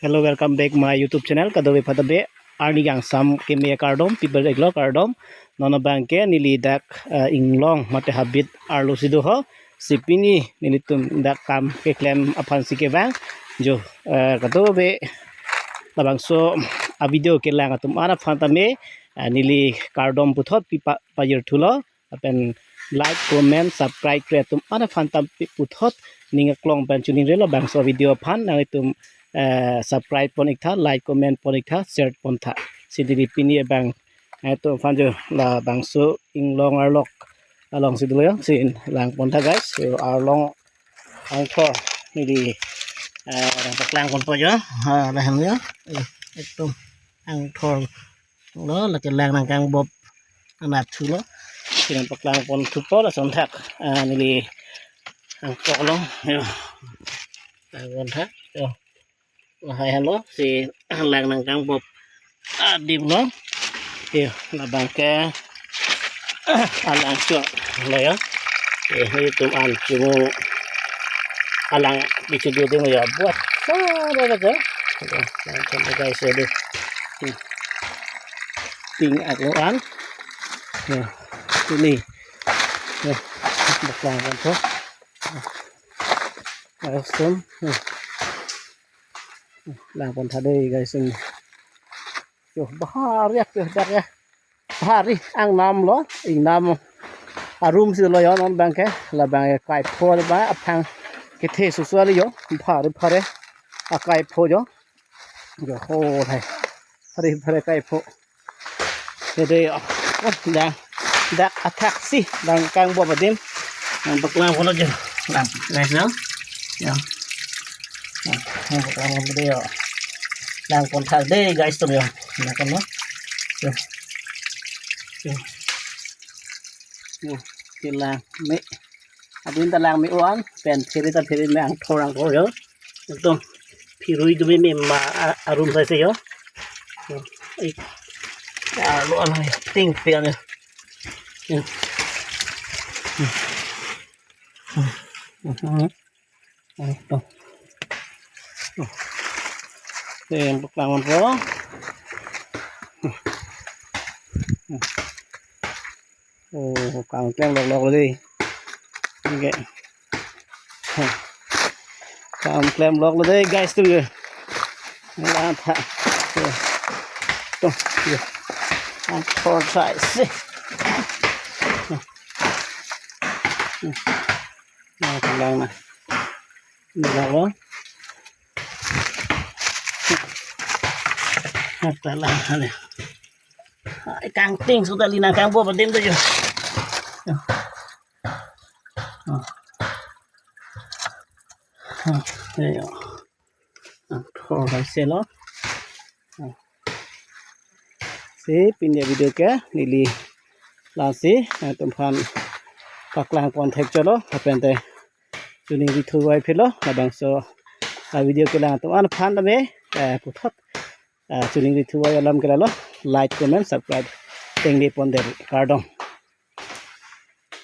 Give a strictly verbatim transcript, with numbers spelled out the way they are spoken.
Hello, welcome back my YouTube channel. Kadokave aphan ta be arni kangsam keme kardom, pibel iklo kardom. Non abangke neli dak, eh, inglong mate habit arlo si do ho. Si pini nelitum dak kam keklem aphan si kevang. Jo, eh, kadokave labangso a video kelang atum an aphan tame, eh, neli kardom puthot pi pa, pajir thulo. Lapen like, comment, subscribe kre atum an aphan tame puthot ning aklong pen choningrilo bangso video aphan. Nanglitum, eh, subscribe pon iktha, like, comment pon iktha, share pon tha. Si neli pini abang, eh, atum aphan jo labangso inglong arlok along si dolo, si lang pon tha guys. So arlong angthor neli, eh, paklang ponpo jo. Ha, lahen jo. Eh, ekdom angthor lo, lake lang nangkangbop anat thulo. Si nangpaklang pon thupo lason thak, ah, neli angthor lo. Yo. Lang pon thak. Yo. Lahai henlo si lang nangkangbop adim lo. Yo, labangke alangchok lo yo. Eh, nelitum an chumu alang bichu do ding lo yo. Buat sa lo lo jo. Yo, lang pon guys yo do. Hmm. Ping aklo an. Yo, pini. Yo, paklang pon tho. Langsung. Hmm. Lang pon tha dei guys. Hmm. Yo, bahari ya, yo, dak ya. Bahari, angnam lo, ingnam arum si lo yo non abangke, labangke kaipho ba, aphang kethe susu ali yo, bahari bahari, akaipho yo. Yo, ho, hai. Bahari bahari kaipho. Dei yo. Oh, dak, dak athak si, nangkangbop adim. Nangpaklang pon lo jo. Lang, guys, no? Yo. Nangpaklang pon lo yo. Lang pon tha dei guys atum yo. Lang pon lo. Yo. Yo. Yo. Kelang me. Adin ta lang me-o an, pen phiri ta phiri me angthor angthor yo. Ekdom phirui do me me ma a-, arum sai se yo. Yo. Ik. Ya, lo an hai ting pe an yo. Yo. Hmm. Hmm. Hmm. Aito. Dei, paklang pon tho. Oh, kam klem lok lok lo dei. Okay. Kam klem lok lo dei, guys, atum yo. Lang tha. Yo. To, yo. Angthor sai se. Yo. Nangpalang na. Nangpalang lo. Nangpalang na. Ai, kangting sudah linang kang bo padim tu jo. Yo. Angthor sai se lo. Si pini video ke neli lasi, eh, atum aphan paklang pon thek cholo, lapen te choningri thuvoiphit lo, labangso a video kelang atum an aphan tame, eh, puthot, eh, choningri thuvoi alam ke lalo, like, comment, subscribe, tengne pon dei, kardom.